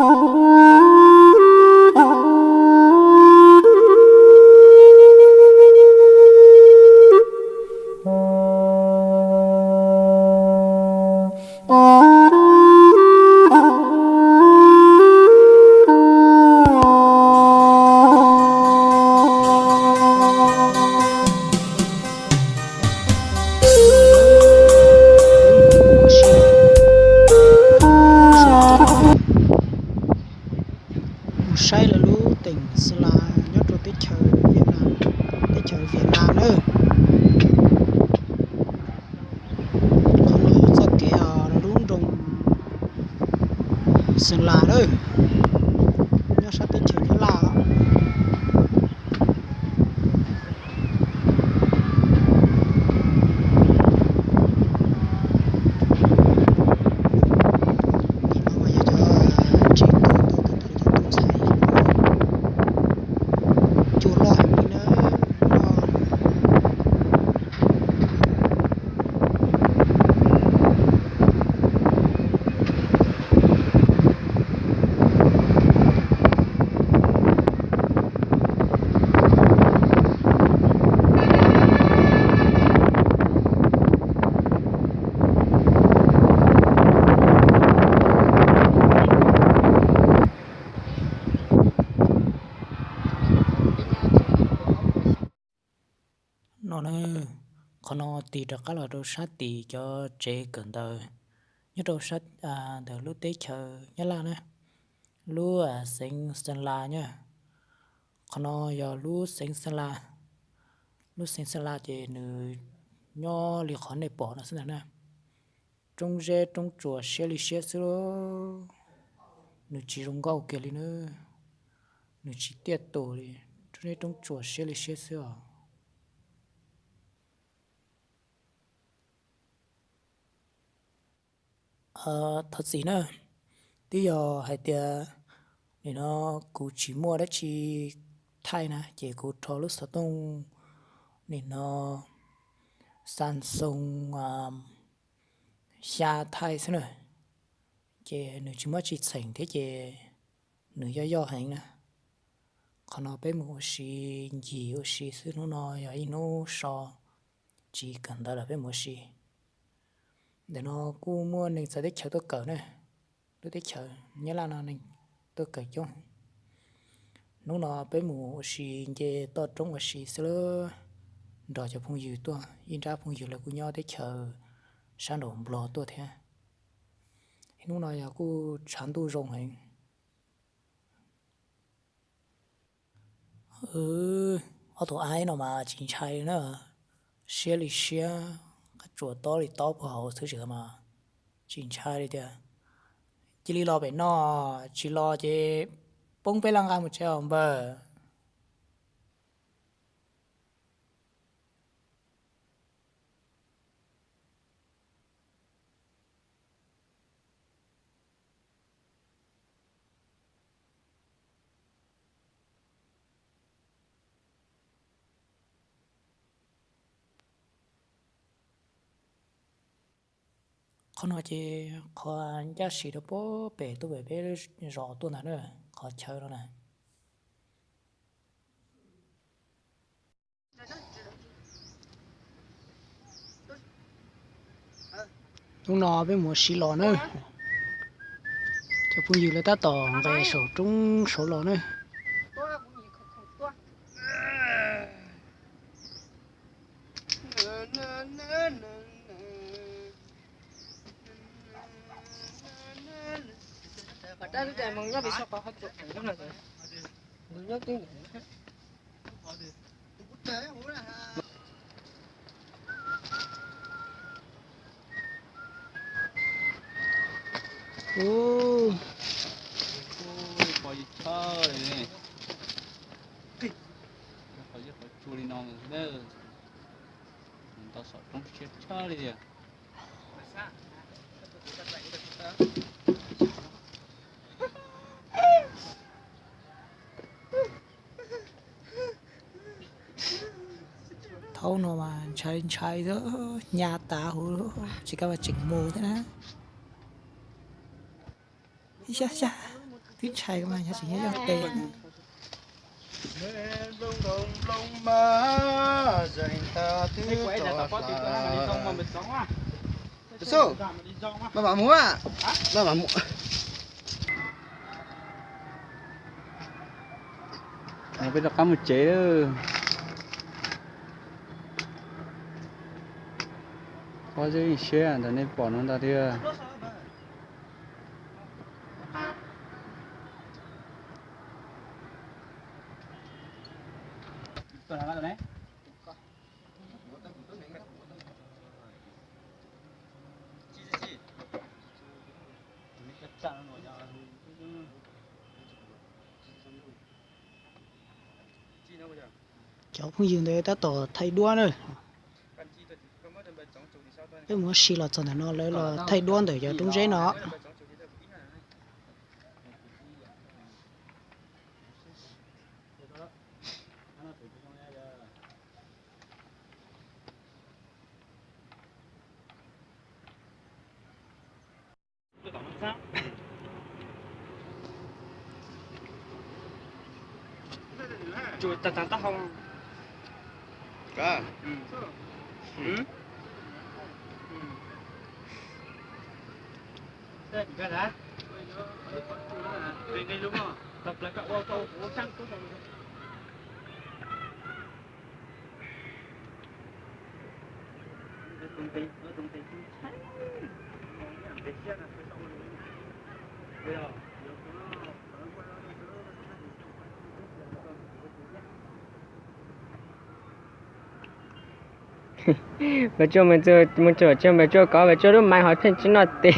Mus saib lawv lub teem Xeem Las nyob rau teb chaws Viam Nam, teb chaws Viam Nam na. Qhov no yog txoj kev rau lub nroog Xeem Las na, nyob sab teb chaws Nyab Laj. No na, qhov no tig rov qab los rau sab tim cov tsev kawm ntawv nyob rau sab ntawm lub teb chaws Nyab Laj na, lub xeev Xeem Las na. Qhov no yog lub xeev Xeem Las. Lub xeev Xeem Las ces nws nyob li qhov nej pom no xwb ntag na. Roob zeb roob tsuas siab li siab xwb lauj. Nws tsis zoo nkauj kiag li na. Nws tsis tiaj tus li, roob zeb roob tsuas siab li siab xwb os. Thov txim na, twb yog hais tias nim no kuv tsis muaj dab tsi thaij na ces kuv rho lub xov tooj nim no Samsung xya thaij xwb na, ces nws tsis muaj tsis txheem thiab ces nws yoj yoj heev na. Qhov no peb mus ua si ncig ua si xwb, hnub no yog ib hnub so tsis kawm ntawv lawm peb mus ua si. Ntawm no kuj muaj neeg txawv teb chaws tuaj kawm na, lub teb chaws Nyab Laj no neeg tuaj kawm coob. Hnub no peb mus ua si nce toj roob ua si xwb, nrog cov phooj ywg tuaj, ib nrab phooj ywg lawv kuj nyob teb chaws sab nraum Nplog tuaj thiab. Hnub no yog kuj tshav ntuj zoo heev. Ob tug aib no mas tsis ntshai li na, siab li siab, qab tsuas tob li tob puag hauv xwb tsis mas tsis ntshai li tiag. Cia li los pem no, tsis los ces poob peb laj nqa mus tsev os npawg. Qhov no ces qhov ncaj si rau pem tuaj pem peb zos tuaj ntag na, qhov chaw no na. Hnub no peb mus ua si los na, cov phooj ywg lawv tab tom nqes saum roob saud los na. Qhov yog qhov tsua li no, ntau saum roob siab tshaj li tiag. Thaum no mas ntshai ntshai xwb, hnyav tas huv, tsis kav mas tseem mus thiab na. Ib sab sab. Twb ntshai mas yog tsis nyob yog tes. Peb rov qab mus tsev lawm. Pob zeb siab ntawm nej pom no ntag tiag. Cov phooj ywg ntawd tab tom thaij duab na. Peb mus ua si los txog ntawm no lawv los thaij duab ntawm cov roob zeb no. Npawg Tsuaj mus txog, mus txog tsev, Npawg Tsuaj kov, Npawg Tsuaj lub maiv ho pheej tsis noj tes.